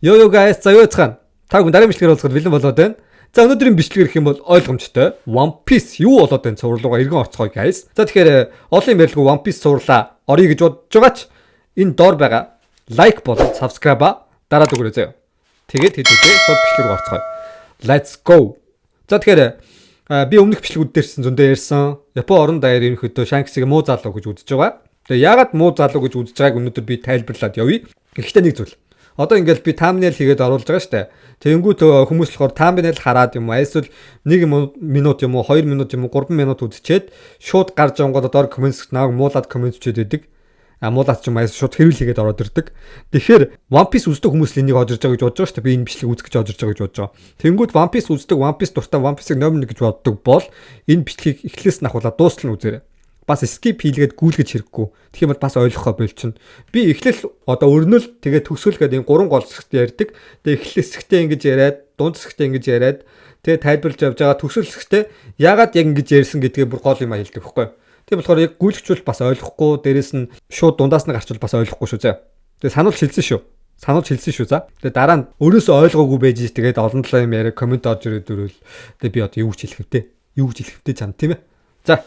Yo yo guys, за юу яцгаана? Та бүхэн дараагийн бичлэгээр уулзахад бэлэн болоод байна. За, өнөөдрийн бичлэгээр гэх юм бол ойлгомжтой. One Piece юу болоод байна цуврал руугаа эргэн орцгоё, guys. За, тэгэхээр олон юм ярилгүй, One Piece цувралаа оръё гэж бодож байгаа ч энэ доор байгаа like болон subscribe дараад өгөөрэй заяа. Тэгээд хэдүүлээ шууд бичлэг рүү орцгоё. Let's go. За, тэгэхээр би өмнөх бичлэгүүд дээрсэн зөндөө ярьсан. Япон орон даяар ерөнхийдөө Shanks-ыг муу залуу гэж үзэж байгаа. Тэгээ яагаад муу залуу гэж үзэж байгааг өнөөдөр би тайлбарлаад явъя. Гэхдээ нэг зүйл. Одоо ингээл би thumbnail хийгээд оруулж байгаа штэ. Тэнгүүт хүмүүс болохоор thumbnail хараад юм уу, эсвэл 1 минут юм уу, 2 минут юм уу, 3 минут үзчихэд шууд гарч онгоод доор comment нааг муулаад comment чээд байдаг. А муулаад ч юм аа шууд хэрүүл хийгээд ороод ирдэг. Тэгэхээр One Piece үздэг хүмүүс л энийг хожирж байгаа гэж бодож байгаа шүү дээ. Би энэ бичлэг үзэх гэж хожирж байгаа гэж бодож байгаа. Тэнгүүд One Piece үздэг, One Piece дуртай, One Piece-ыг номер 1 гэж боддог бол энэ бичлэгийг эхлээс нь ахуулаад дуустал нь үзээрэй. Бас skip хийлгээд гүйлгэж хэрэггүй. Тэгэх юм бол бас ойлгохоо болчихно. Би эхлэл, одоо өрнөл, тэгээ төгсгөл гэдэг энэ гурван гол хэсэгт ярьдаг. Тэгээ эхлэл хэсэгтээ ингэж яриад, дунд хэсэгтээ ингэж яриад, тэгээ тайлбарлаж явж байгаа, төгсгөл хэсэгтээ яагаад яг ингэж ярьсан гэдгээ бүр гол юм а хэлдэг байхгүй. Тийм болохоор яг гүйлгчүүл бас ойлгохгүй, дээрэс нь шууд дундаас нь гарчвал бас ойлгохгүй шүү зэ. Тэгээ сануулж хэлсэн шүү. Сануулж хэлсэн шүү за. Тэгээ дараа нь өөрөөсөө ойлгоогүй байж, тэгээд олон талаа юм яриа comment орж ирээд өрөөл. Тэгээ би одоо юу гэж хэлэх вэ? Юу гэж хэлэх вэ чам, тийм ээ? За.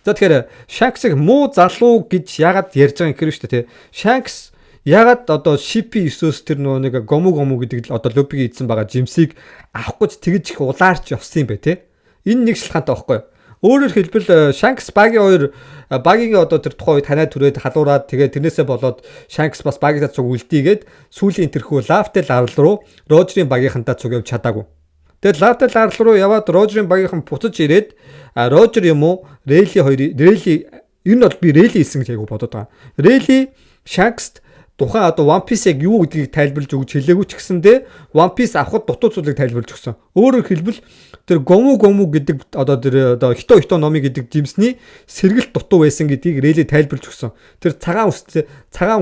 За, тэгэхээр Shanks-ыг муу залуу гэж яагаад ярьж байгаа юм гэхээр шүү дээ, тий. Shanks яагаад одоо CP9-өөс тэр нөгөө нэг Гому Гому гэдэг одоо Лупигийн эзэн байгаа жимсийг авах гэж тэгж их улаарч явсан юм бэ, тий? Энэ нэг шалтгаантай байхгүй юу? Өөрөөр хэлбэл, Shanks багийн хоёр багийн одоо тэр тухайн үед танай түрээд халуураад, тэгээ тэрнээсээ болоод Shanks бас багийнхаа цуг үлдийгээд сүүлийн тэрхүү Laugh Tale арал руу Рожерийн багийнхантай цуг явж чадаагүй. Тэгээд Laugh Tale арал руу яваад Рожерийн багийнхан буцаж ирээд Рожер юм уу, Рейли хоёр, Рейли, ер нь бол би Рейли хийсэн гэж айгу бодод байгаа. Рейли Shanks тухайн одоо One Piece яг юу гэдгийг тайлбарлаж өгч хэлээгүй ч гэсэндээ One Piece авахд дутуу зүйлийг тайлбарлаж өгсөн. Өөрөөр хэлбэл, тэр Гому Гому гэдэг одоо тэр одоо Хито Хито Номи гэдэг жимсний сэргэлт дутуу байсан гэдгийг Рейли тайлбарлаж өгсөн. Тэр цагаан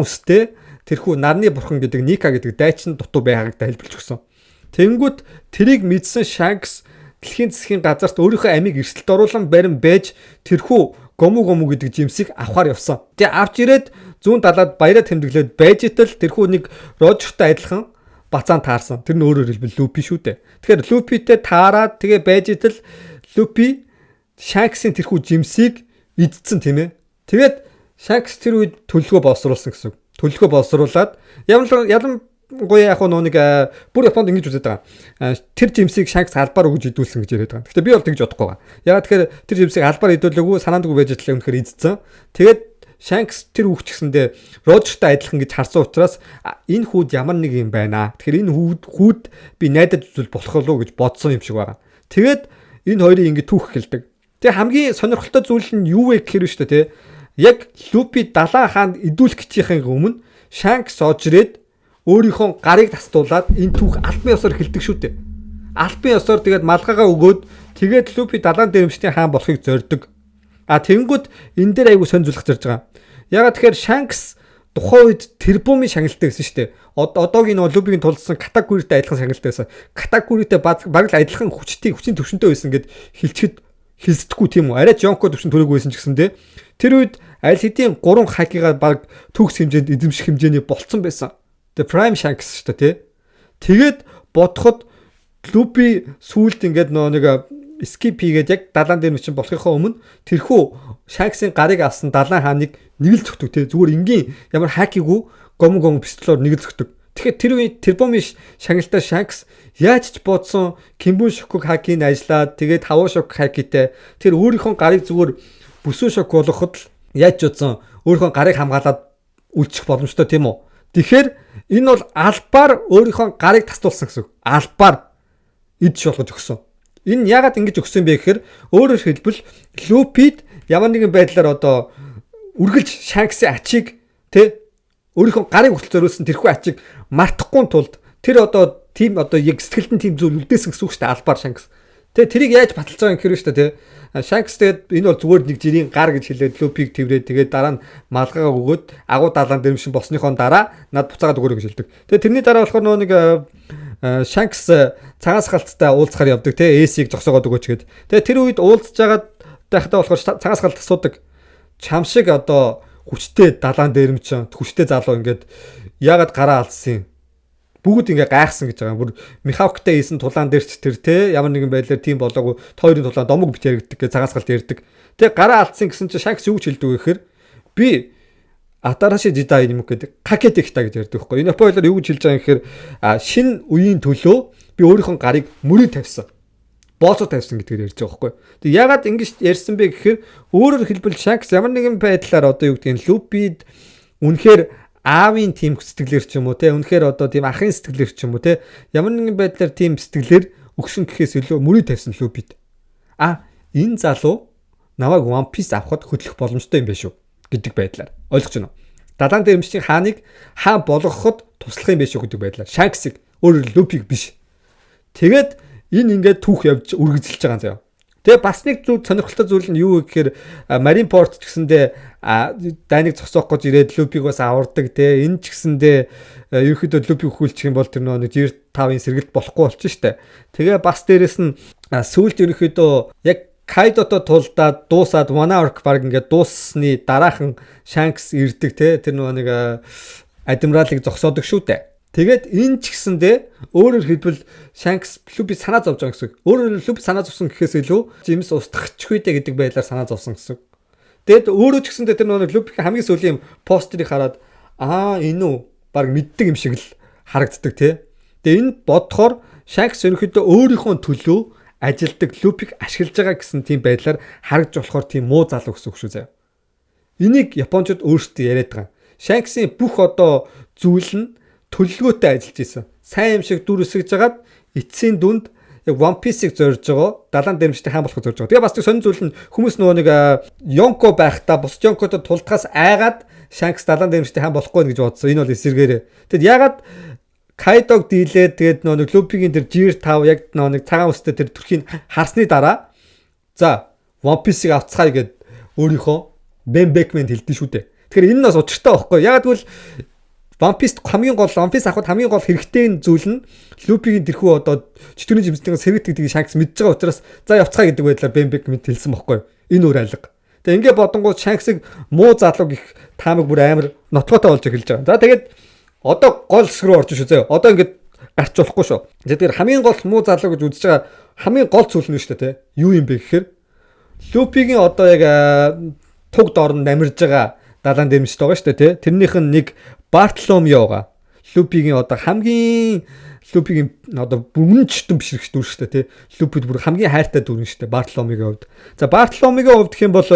үстэй тэрхүү нарны бурхан гэдэг Ника гэдэг дайчин дутуу байгааг тайлбарлаж өгсөн. Тэнгүүт тэрийг мэдсэн Shanks дэлхийн засгийн газарт өөрийнхөө амийг эрсдэлд оруулан барин байж тэрхүү Гому Гому гэдэг жимсийг авахар явсан. Тэгээ авч ирээд зүүн далаад баяраа тэмдэглээд байж итэл тэрхүү нэг Рожертой адилхан бацаан таарсан. Тэр нь өөрөөр хэлбэл Лупи шүү дээ. Тэгэхээр Лупитэй таарад тэгээ байж итэл Лупи Шанксын тэрхүү жимсийг идсэн, тийм ээ. Тэгээд Шанкс тэр үед төлөвлөгөө боловсруулсан гэсэн. Төлөвлөгөө боловсруулад ялангуяа яг нөө нэг бүр Японд ингэж үзээд байгаа. Тэр жимсийг Шанкс албаар өгж идүүлсэн гэж яриад байгаа. Гэхдээ би бол тэгж бодохгүй байгаа. Ягаад тэгэхээр тэр жимсийг албаар идүүлээгүй, санаандгүй байж итэл үнэхээр идсэн. Тэгээд Шанкс тэр хүүхч гэсэндээ Рожертой адилхан гэж харсан учраас энэ хүүд ямар нэг юм байна. Тэгэхээр энэ хүүд би найдаж үзвэл болох болов уу гэж бодсон юм шиг байгаа. Тэгээд энэ хоёрыг ингэ түүх эхэлдэг. Тэгээ хамгийн сонирхолтой зүйл нь юу вэ гэхээр шүү дээ, тий. Яг Лупи далайн хаанд идүүлэх гэжийнхээ өмнө Шанкс ож ирээд өөрийнхөө гарыг тастуулаад энэ түүх албан ёсоор эхэлдэг шүү дээ. Албан ёсоор тэгээд малгайгаа өгөөд, тэгээд Лупи далайн дээрэмчдийн хаан болохыг зорддог. А тэнгүүд энэ дээр айгу сонь зүйлх зорж байгаа. Ягаад тэгэхээр Шанкс тухайн үед тэрбумын шагналтай гэсэн шүү дээ. Одоогийн нөгөө Лупигийн тулдсан Катакуритай адилхан шагналтай байсан. Катакуритай баг л адилхан хүчтэй, хүчний төвшөнтэй байсан гэд хэлчихэд хэлсдэггүй, тийм үү? Арай Жонко төвшин төрөөгүй байсан ч гэсэндээ тэр үед аль хэдийн 3 хакига баг төгс хэмжээнд эзэмших хэмжээний болцсон байсан. The Prime Shanks шүү дээ, тий. Тэгээд бодоход Лупи сүүлд ингээд нөгөө нэг skip хийгээд яг далайн дээр мчин болохынхоо өмнө тэрхүү Шанксын гарыг авсан далайн хааныг нэг л цогтөг, тий. Зүгээр энгийн ямар хакигүй Гому Гому пистолоор нэг л цогтөг. Тэгэхээр тэр үеийн тэрбумын шагналтай Шанкс яаж ч бодсон Кимбун Шокуг хакийг ажиллаад, тэгээд Хавуу Шок хакитэй тэр өөрийнхөө гарыг зүгээр бүсүү шок болгоход л яаж ч бодсон өөрийнхөө гарыг хамгаалаад үлдчих боломжтой, тийм үү? Тэгэхээр энэ бол албаар өөрийнхөө гарыг тастуулсан гэсэн үг. Албаар эд шолгож өгсөн. Энэ яагаад ингэж өгсөн бэ гэхээр өөрөөр хэлбэл Лупид ямар нэгэн байдлаар одоо үргэлж Шанксын ачийг, тэ, өөрийнхөө гарыг хүртэл зориулсан тэрхүү ачийг мартахгүй тулд тэр одоо тийм одоо яг сэтгэлдэн тийм зүйл үлдээсэн гэсэн үг шүү дээ, албаар Шанкс. Тэгээ тэрийг яаж баталж байгаа юм гэхээр шүү дээ, тэ. Шанкс тэгээд энэ бол зүгээр нэг жирийн гар гэж хэлээд Лупиг тэрврээд, тэгээд дараа нь малгайгаа өгөөд агуу далайн дэрэмшин болсныхоо дараа над буцаагаад өгөөрэй гэж хэлдэг. Тэгээд тэрний дараа болохоор нөгөө нэг Шанкс цагаан сахалттай уулзахаар явдаг, те, Эсийг зогсоогоод өгөөч гэд. Тэгээд тэр үед уулзж байгаад байхдаа болохоор цагаан сахалт асуудаг. Чам шиг одоо хүчтэй далайн дээрэмчин, хүчтэй залуу ингээд яагаад гараа алдсан юм? Бүгд ингээ гайхсан гэж байгаа. Бүр Михавктай хийсэн тулаан дээр ч тэр те ямар нэгэн байдлаар тийм болоогүй, хоёрын тулаан домог бит яригддаг гэж цагаас галт ярьдаг. Тэгээ гараа алдсан гэсэн чинь Shanks юу гэж хэлдэг вэ гэхээр би 新しい時代 юм гэдэг かけてきた гэж ярьдаг байхгүй. Энэ Японы юу гэж хэлж байгаа юм гэхээр шинэ үеийн төлөө би өөрийнхөө гарыг мөрий тавьсан. Бооцоо тавьсан гэдгээр ярьж байгаа байхгүй. Тэг ягаад ингэж ярьсан бэ гэхээр өөрөөр хэлбэл Shanks ямар нэгэн байдлаар одоо юу гэдгийг Лупид үнэхээр аавын тийм сэтгэлээр ч юм уу те, үнэхээр одоо тийм ахын сэтгэлээр ч юм уу те, ямар нэгэн байдлаар тийм сэтгэлээр өгсөн гэхээс илүү мөрий тавьсан Лупид. А энэ залуу намайг One Piece авахд хөдлөх боломжтой юм байна шүү гэдэг байдлаар ойлгож байна уу? Далайн дэрэмжтийн хааныг хаан болгоход туслах юм байна шүү гэдэг байдлаар Shanks-ыг, өөрөөр Лупиг биш. Тэгээд энэ ингээд түүх явж үргэлжилж байгаа юм заяа. Тэгээ бас нэг зүйл, сонирхолтой зүйл нь юу вэ гэхээр Маринфорд ч гэсэндээ дайныг зогсоох гэж ирээд Лупиг бас авардаг те. Энэ ч гэсэндээ ерөөхдөө Лупиг хүүлчих юм бол тэр нэг Gear 5-ын сэргэлт болохгүй болчих штэ. Тэгээ бас дээрэс нь сүүлд ерөөхдөө яг Кайдото тулдаад дуусаад Wano Arc баг ингээд дууссны дараахан Shanks ирдэг те. Тэр нөгөө нэг адмиралыг зогсоодог шүү дээ. Тэгээд энэ ч гэсэндээ өөрөөр хэлбэл Shanks Лупи санаа зовж байгаа гэсэн үг. Өөрөөр Лупи санаа зовсон гэхээс илүү жимс устгахчихгүй дээ гэдэг байдлаар санаа зовсон гэсэн үг. Тэгээд өөрөө ч гэсэндээ тэр нөгөө Лупигийн хамгийн сүүлийн постерыг хараад аа, энэ үү, баг мэддэг юм шиг л харагддаг тий. Тэгээд энэ бодохоор Shanks ерөнхийдөө өөрийнхөө төлөө ажилдаг, Лупиг ашиглаж байгаа гэсэн тийм байдлаар харагдж болохоор тийм муу залуу гэсэн үг шүү заяа. Энийг японочууд өөрсдөө яриад байгаа. Shanks-ийн бүх одоо зүйл нь төлөвлөгөөтэй ажиллаж исэн. Сайн юм шиг дүр эсгэж жагаад эцсийн дүнд яг One Piece-ийг зорж байгаа. Далайн дэрэмжтэй хаан болохыг зорж байгаа. Тэгээ бас нэг сонин зүйл нь хүмүүс нөгөө нэг Йонко байхдаа бусад Йонкотод тулдахаас айгаад Shanks далайн дэрэмжтэй хаан болохгүй гэж бодсон. Энэ бол эсэргээрээ. Тэгэд ягаад Кайдог дийлээд тэгээд нөгөө нэг Лупигийн тэр Gear 5 яг нөгөө нэг цагаан үстэй тэр төрхийг харсны дараа за One Piece-ийг авцгаая гэд өөрийнхөө Бен Бекмэнд хэлдэж шүү дээ. Тэгэхээр энэ нь бас учиртай байхгүй. Ягаад гэвэл One Piece хамгийн гол, One Piece авахд хамгийн гол хэрэгтэй зүйл нь Лупигийн тэрхүү одоо чөтгөрийн жимстэйг сэргэдэг гэдгийг Shanks мэдж байгаа учраас за явцгаа гэдэг байдлаар Бен Бекмэнд хэлсэн байхгүй. Энэ өөр алга. Тэгээ ингээ бодонгууд Shanks-ыг муу залуу гих таамаг бүр амар нотгоотой болж эхэлж байгаа. За тэгээд одоо гол хэсэг рүү орж шүү заяа. Одоо ингээд гарч болохгүй шүү. Тэгэхээр хамгийн гол муу залуу гэж үзэж байгаа хамгийн гол зүйл нь шүү дээ, те. Юу юм бэ гэхээр Лупигийн одоо яг туг дор нь намирж байгаа далайн дэмжт байгаа шүү дээ, те. Тэрнийх нь нэг Бартоломео байгаа. Лупигийн одоо хамгийн Лупигийн одоо бүрэн чтэн бишрэгч дүр шүү дээ, тий. Лупид бүр хамгийн хайртай дүр нь шүү дээ Бартоломеогийн хувьд. За Бартоломеогийн хувьд гэх юм бол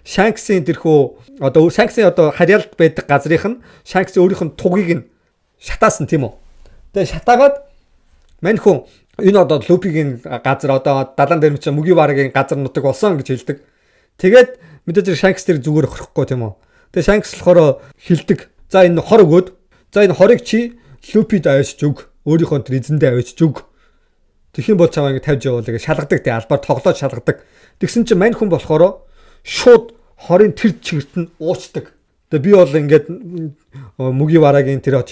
Шанксын тэрхүү одоо Шанксын одоо харьяалд байдаг газрынх нь Шанксын өөрийнх нь тугийг нь шатаасан, тийм үү. Тэгээ шатаагаад мань хүн энэ одоо Лупигийн газар, одоо далайн дэрмч Мугиварагийн газар нутаг болсон гэж хэлдэг. Тэгээд мэдээж Шанкс тэр зүгээр охирохгүй, тийм үү. Тэгээ Шанкс болохоор хэлдэг. За энэ хор өгөөд, за энэ хорыг чи Лупид авчиж өг. Өөрийнхөө тэр эзэндээ авчиж өг. Тэгэх юм бол чамаа ингэ тавьж явуулаа гэж шалгадаг тий, албаар тоглоод шалгадаг. Тэгсэн чинь мань хүн болохоор шууд хорын тэр чигт нь уучдаг. Тэгээ би бол ингээд Мугиварагийн тэр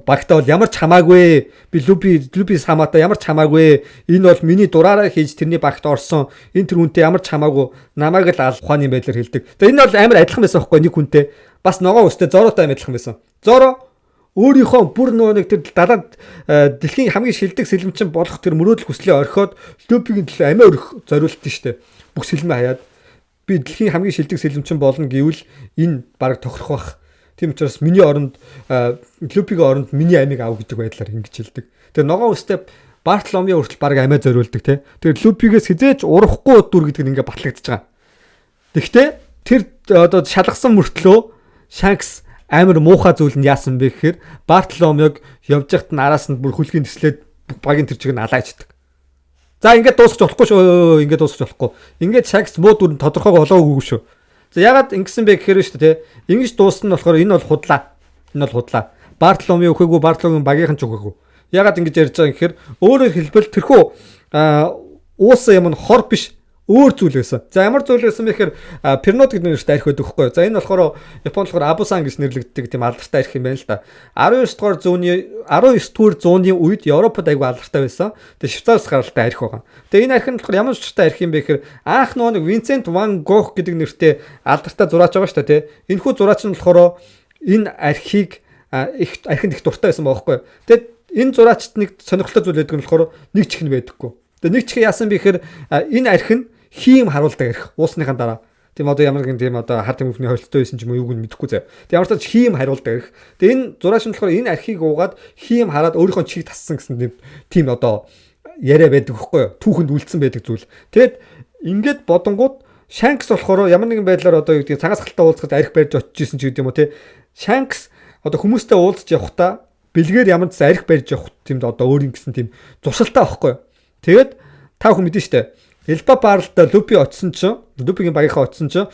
багтаа бол ямар ч хамаагүй. Би Лупи самаатай ямар ч хамаагүй. Энэ бол миний дураараа хийж тэрний багт орсон. Энэ тэр хүнтэй ямар ч хамаагүй. Намайг л ал ухааны байдлаар хэлдэг. Тэгээ энэ бол амар адилхан байсан байхгүй нэг хүнтэй. Бас ногоон өстэй Зоротой амар адилхан байсан. Зоро өөрийнхөө бүр нөгөө нэг тэр далаад дэлхийн хамгийн шилдэг сэлэмчин болох тэр мөрөөдөл хүслээ орхиод Лупигийн төлөө амиа өрөх зориултын штэ. Бүх сэлмээ хаяад би дэлхийн хамгийн шилдэг сэлэмчин болно гэвэл энэ баг тохирох бах. Тийм учраас миний оронд, Лупигийн оронд миний амийг ав гэдэг байдлаар ингэж хэлдэг. Тэгээ ногоон өстэй Бартоломео хүртэл баг амиа зориулдаг те. Тэгээ Лупигээс хизээж урахгүй дүр гэдэг нь ингээ батлагдчихж байгаа. Тэгвэл тэр одоо шалгасан мөртлөө Shanks амар муухай зүйл нь яасан бэ гэхээр Бартоломеог явж байхад нь араас нь бүр хүлгийн төслээд багийн тэр чиг нь алаачдаг. За ингээд дуусгах болохгүй шүү. Ингээд дуусгах болохгүй. Ингээд Shanks муу дүр нь тодорхойг олоогүй шүү. За ягаад ингэсэн бэ гэхээр шүү дээ, те. Ингэж дуусна нь болохоор энэ бол худлаа. Энэ бол худлаа. Бартоломео үхээгүй, Бартоломео багийнхан ч үхээгүй. Ягаад ингэж ярьж байгаа юм гэхээр өөрөөр хэлбэл тэрхүү уусан юм нь хор биш, өөр зүйл байсан. За ямар зүйл байсан бэ гэхээр Пернот гэдэг нэртэй арх байдаг хгүй. За энэ болохоор Японд болохоор Абусан гэж нэрлэгддэг тийм алдартай арх юм байна л да. 19 дугаар зууны үед Европод айгүй алдартай байсан. Тэгээ Швейцараас гаралтай арх байгаа. Тэгээ энэ арх нь болохоор ямар учиртай арх юм бэ гэхээр анх нөгөө нэг Винсент Ван Гог гэдэг нэртэй алдартай зураач байгаа шүү дээ, тий. Энэхүү зураач нь болохоор энэ архийг их архинд их дуртай байсан байгаа хгүй. Тэгээд Энэ зураачт нэг сонирхолтой зүйл байдаг нь болохоор нэг чихэн байдаггүй. Тэгээ нэг чихэн яасан бэ гэхээр энэ арх нь хийм харуулдаг арх уусныхаа дараа. Тийм одоо ямар нэгэн тийм одоо хар тамхины холилдтой байсан ч юм уу юуг нь мэдэхгүй заяа. Тэг ямар ч тач хийм харуулдаг арх. Тэгээ энэ зураач нь болохоор энэ архийг уугаад хийм хараад өөрийнхөө чиг тассан гэсэн тийм одоо яриа байдаг хөхгүй юу? Түүхэнд үлдсэн байдаг зүйл. Тэгэд ингээд бодонгууд Shanks болохоор ямар нэгэн байдлаар одоо юу гэдгийг цагаас халтаа уулзахад арх барьж очиж исэн ч гэдэг юм уу те. Shanks одоо хүмүүстэй уулзч явахдаа бэлгээр ямар ч арх барьж явах тийм одоо өөр юм гэсэн тийм зуршилтай байхгүй юу? Тэгээд та бүхэн мэдэн штэ. Элба Барлд Лупи очсон чинь, Лупигийн багийнхаа очсон чинь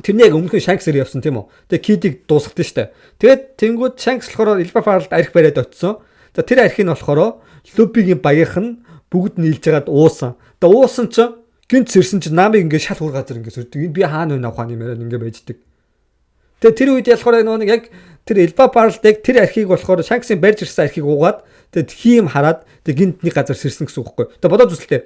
тэрний яг өмнөхөн Shanks ирээ явсан тийм үү? Тэгээ Кидийг дуусгад штэ. Тэгээд тэнгууд Shanks болохоор Элба Барлд арх бариад очсон. За тэр архийг нь болохоор Лупигийн багийнх нь бүгд нийлж хагаад уусан. Тэгээ уусан чинь гинт сэрсэн чинь Намыг ингээд шал хүр газар ингээд сөрдөг. Энэ би хаана вэ авах юм яриад ингээд байждаг. Тэгээ тэр үед болохоор нөгөө нэг яг тэр Элба Барлд яг тэр архийг болохоор Shanks-ийн барьж ирсэн архийг уугаад тэгээд хийм хараад тэгээд гинт нэг газар сэрсэн гэсэн үг байхгүй. Тэгээ бодоод үзэлтэй.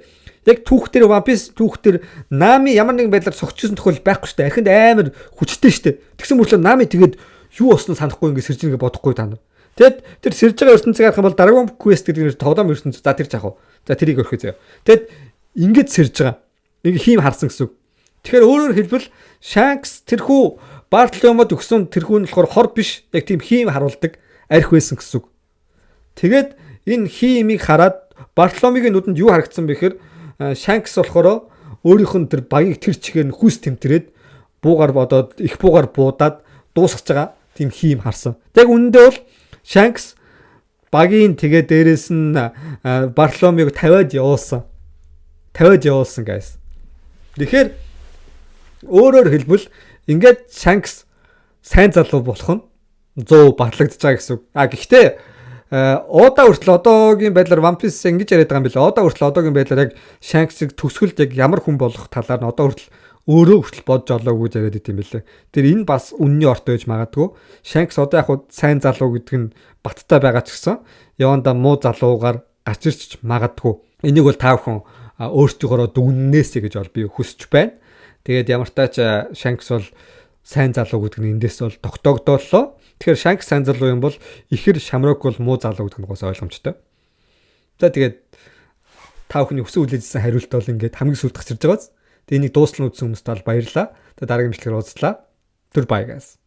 Яг түүх дээр One Piece түүх дээр Нами ямар нэгэн байдлаар цогцсон тохиол байхгүй шүү дээ. Архинд амар хүчтэй шүү дээ. Тэгсэн мөртлөө Нами тэгээд юу болсноо санахгүй ингээд сэрж ингээ бодохгүй та нар. Тэгэд тэр сэрж байгаа ертөнцийг харах юм бол Dragon Quest гэдэг нэр тоглоом ертөнц. За тэр жаах уу. За тэрийг өрхөө заяа. Тэгэд ингээд сэрж байгаа. Ингээ хийм харсан гэсэн үг. Тэгэхээр өөрөөр хэлбэл Shanks тэрхүү Бартоломод өгсөн тэрхүү нь болохоор хор биш яг тийм хийм харуулдаг арх байсан гэсэн үг. Тэгээд энэ хиймийг хараад Бартоломигийн нүдэнд юу харагдсан бэ гэхээр Shanks болохоор өөрийнх нь тэр багийг тэр чигээр нь хүс тэмтрээд буугаар бодоод их буугаар буудаад дуусгаж байгаа тийм хийм харсан. Яг үнэндээ бол Shanks багийн тэгээ дээрэс нь Бартоломиг тавиад явуулсан. Тавиад явуулсан guys. Тэгэхээр өөрөөр хэлбэл ингээд Shanks сайн залуу болох нь 100 батлагдаж байгаа гэсэн үг. А гэхдээ Ода хүртэл одоогийн байдлаар One Piece ингэж яриад байгаа юм билээ. Ода хүртэл одоогийн байдлаар яг Shanks-ыг төгсгөлд яг ямар хүн болох талаар нь одоо хүртэл өөрөө хүртэл бодж олоогүй яриад идэм билээ. Тэр энэ бас үнний орт байж магадгүй. Shanks одоо яг сайн залуу гэдэг нь баттай байгаа ч гэсэн явандаа муу залуугаар гарч ирч магадгүй. Энийг бол та бүхэн өөрсдийнхөөрөө дүгнэнээсэй гэж бол би хүсэж байна. Тэгээд ямар ч тач Shanks бол сайн залуу гэдэг нь эндээс бол тогтоогдооллоо. Тэгэхээр Shanks сайн залуу юм бол ихэр Шамрок бол муу залуу гэдэг нь угаасаа ойлгомжтой. За тэгээд та бүхний хүсэн хүлээжсэн хариулт бол ингээд хамгийн сүүлд гарч ирж байгааз. Тэгээд энийг дуустал нь үзсэн хүмүүст бол баярлалаа. Тэгээд дараагийн бичлэгээр уулзлаа. Түр bye guys.